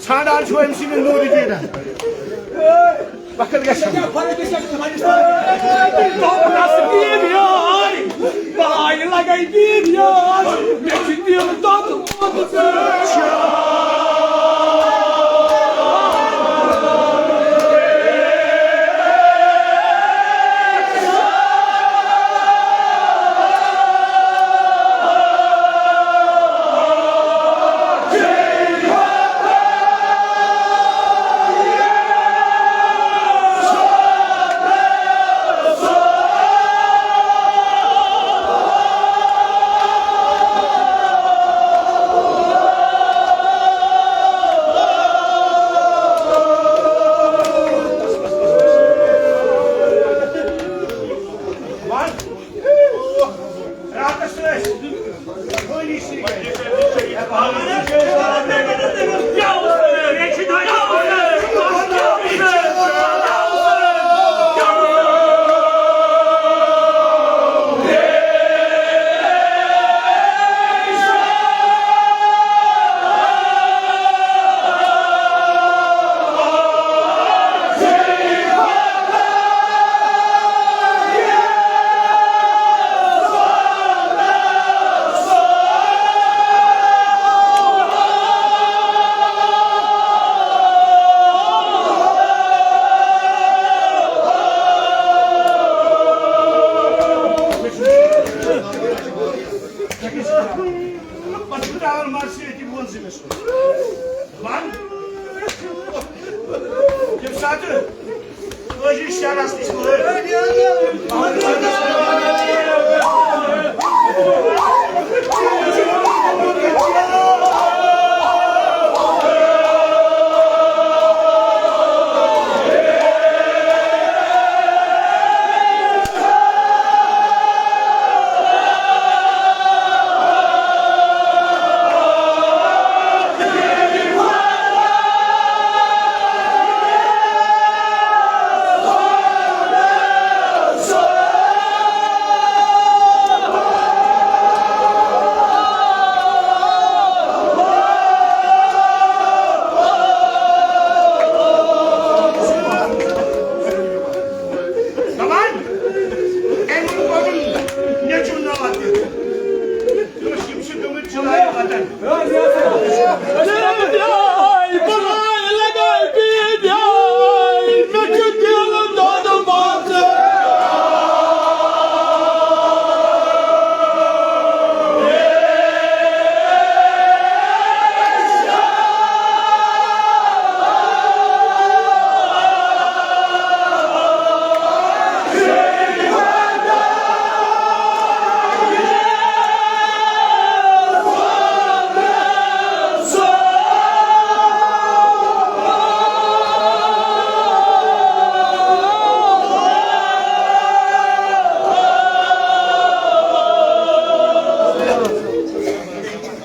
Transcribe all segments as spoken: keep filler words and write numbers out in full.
ژھانڈان چھُ أمۍ سٕنٛدِ نوٗرٕ دیٖدن۔ وقت گژھِ۔ بہاے لگے دیٖد یار، مےٚ چھُ دِل دۄدٕ ووت۔ پتہٕ چھُ ترٛاوان مَرٕ سۭتۍ یہِ ووٚن زِ مےٚ سُہ۔ وَن۔ ییٚمہِ ساتہٕ کٲشِر شعرَس نِش وٲتۍ۔ دَپان، أمۍ ووٚن پَنُن نیٚچوٗ ناو تہِ۔ دوٚپمَس، یِم چھِ گٔمٕتۍ جُلایہِ وطن۔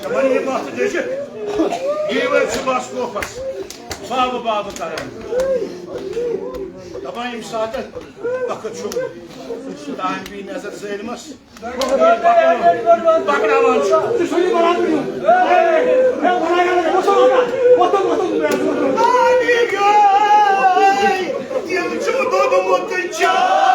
دَپان، یہِ وَتھ دٔچھِتھ، یہِ وٲتۍ چھِ بَس کوفَس، بابہٕ بابہٕ کَران۔ دَپان، ییٚمہِ ساتہٕ وقت چھُ، تام پیٚیہِ نظر ظٲلمَس۔ پَکناوان چھُ۔ تِم چھِ دوٚدمُت چاے۔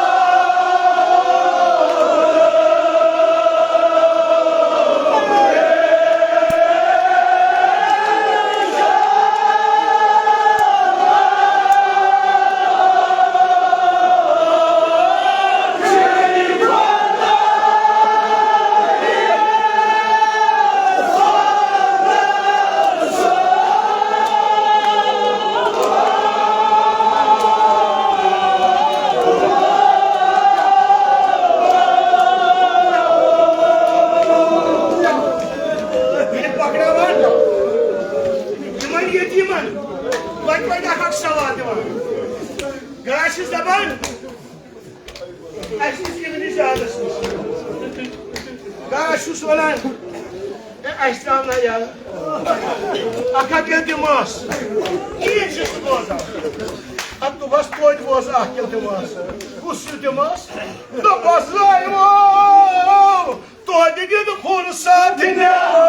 ییٚلہِ پَکناوان، یِمَن ییٚتیٖمَن وَتہِ وَتہِ اَکھ اَکھ سوال دِوان۔ گاسہِ چھِس دَپان، اَسہِ نِش یِنہٕ نہٕ زیادَس نِش۔ گاسہِ چھُس وَنان، اے، اَسہِ درٛاو نہ یَلہٕ۔ اَکھ ہَتھ ییٚلہِ دِمہٕ ہَس، کِہیٖنۍ چھُس نہٕ بوزان۔ اَدٕ دوٚپہَس، توتہِ بوز اَکھ کِلہٕ دِمہٕ ہَس۔ کُس ہیوٗ دِمہٕ ہَس؟ دوٚپہَس، زایہِ وول۔ توتہِ دِتھ فرصت نہٕ۔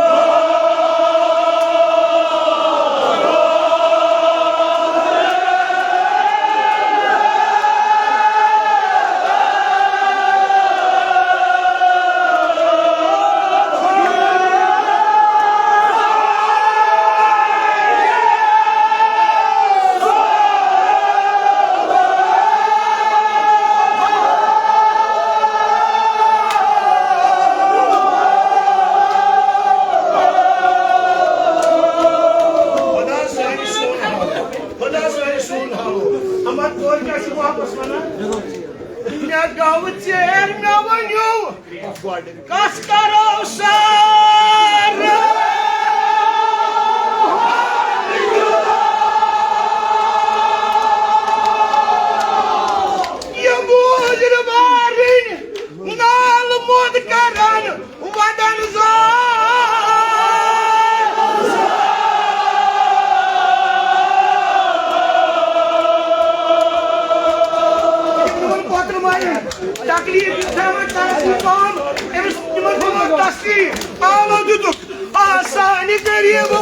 کورِ کیٛاہ چھُ واپس وَنان؟ مےٚ گوٚو ژیر، مےٚ ؤنِو، گۄڈٕ کَتھ کَرو سر؟ یہِ بوٗزِتھ بارٕنۍ نالہٕ موٚد کران، وَدَن زار۔ تِمَن پوترٕ مارٮ۪ن تکلیٖف دیُت تھاوان تَس یہِ پان، أمِس تِمَن تھوٚومُت تسکیٖن، آلو دیُتُکھ آسانہِ غریٖب۔